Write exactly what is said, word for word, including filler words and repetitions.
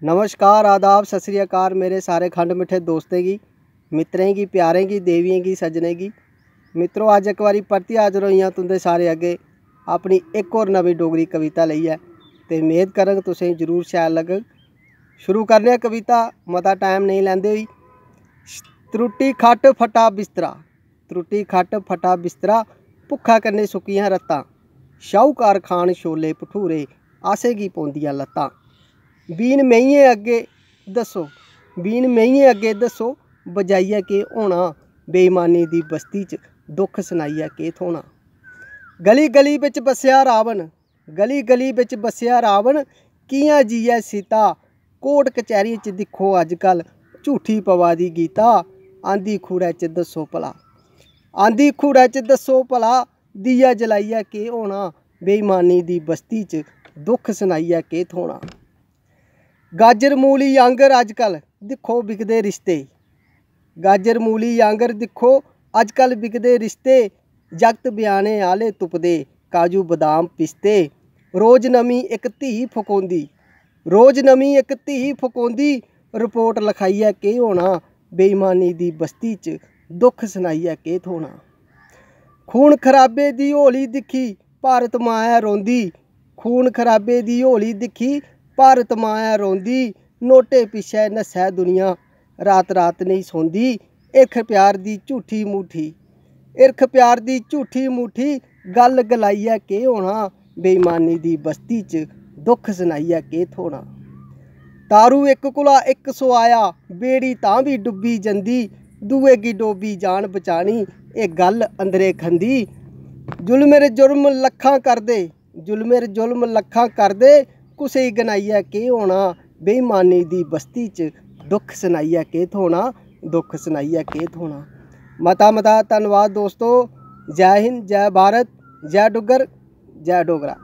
नमस्कार, आदाब, सत श्री अकाल मेरे सारे खंड मिट्ठे दोस्तें गी, मित्तरें गी, प्यारें गी, देवियें गी, सज्जनें गी। मित्रो, अज्ज इक बारी परतियै हाजर होई आं तुं'दे सारे अग्गें अपनी इक होर नमीं डोगरी कविता लेइयै। ते मेद करङ तुसें गी जरूर शैल लग्गग। शुरू करने आं कविता, मता टाइम नेईं लैंदे होई। त्रुट्टी खट्ट फट्टा बिस्तरा, त्रुट्टी खट्ट फट्टा बिस्तरा, भुक्खा कन्नै सुक्कियां रत्तां। शाहूकार खान छोले भठूरे, असें गी पौंदियां लत्तां। बीन मेहियें अग्गें दस्सो, बीन मेहियें अग्गें दस्सो, बजाइयै केह् होना? बेईमानी दी बस्ती च दुक्ख सनाइयै केह् थ्होना? गली गली बिच बस्सेआ रावण, गली गली बिच बस्सेआ रावण, कि'यां जीयै सीता? कोर्ट कचैह्री च दिक्खो अजकल, झूठी पवा दी गीता। आंदी खूड़ै च दस्सो भला, आंदी खूड़ै च दस्सो भला, दीया जलाइयै केह् होना? बेईमानी दी बस्ती च दुक्ख सनाइयै केह् थ्होना? गाजर मूली आंगर अजकल दिक्खो बिकदे रिश्ते, गाजर मूली आंगर दिक्खो अजकल बिकदे रिश्ते। जागत ब्याह्ने आह्ले तुपदे काजू बदाम पिस्ते। रोज नमीं इक धी फकोंदी, रोज नमीं इक धी फकोंदी। रिपोर्ट लखाइयै केह् होना? बेईमानी दी बस्ती च दुक्ख सनाइयै केह् थ्होना? खून खराबे दी होली दिक्खी भारत मां ऐ रोंदी, खून खराबे दी होली दिक्खी भारत मां ऐ रोंदी। नोटे पिच्छै नस्सै दुनिया, रात रात नेईं सौंदी। हिरख प्यार दी झूठी मूठी, हिरख प्यार दी झूठी मूठी, गल्ल गलाइयै केह् होना? बेईमानी दी बस्ती च दुक्ख सनाइयै केह् थ्होना? तारू इक कोला इक सोआया, बेड़ी तां बी डुब्बी जंदी। दूए गी डोबी जान बचानी, एह् गल्ल अंदरे खंदी। जुल्मेर जुल्म लक्खां करदे, जुल्मेर जुल्म लक्खां करदे, कुसै गी गनाइयै केह् होना? बेईमानी दी बस्ती च दुक्ख सनाइयै केह् थ्होना? दुक्ख सनाइयै केह् थ्होना? मता मता धन्नवाद दोस्तो। जै हिंद, जै भारत, जै डुग्गर, जै डोगरा।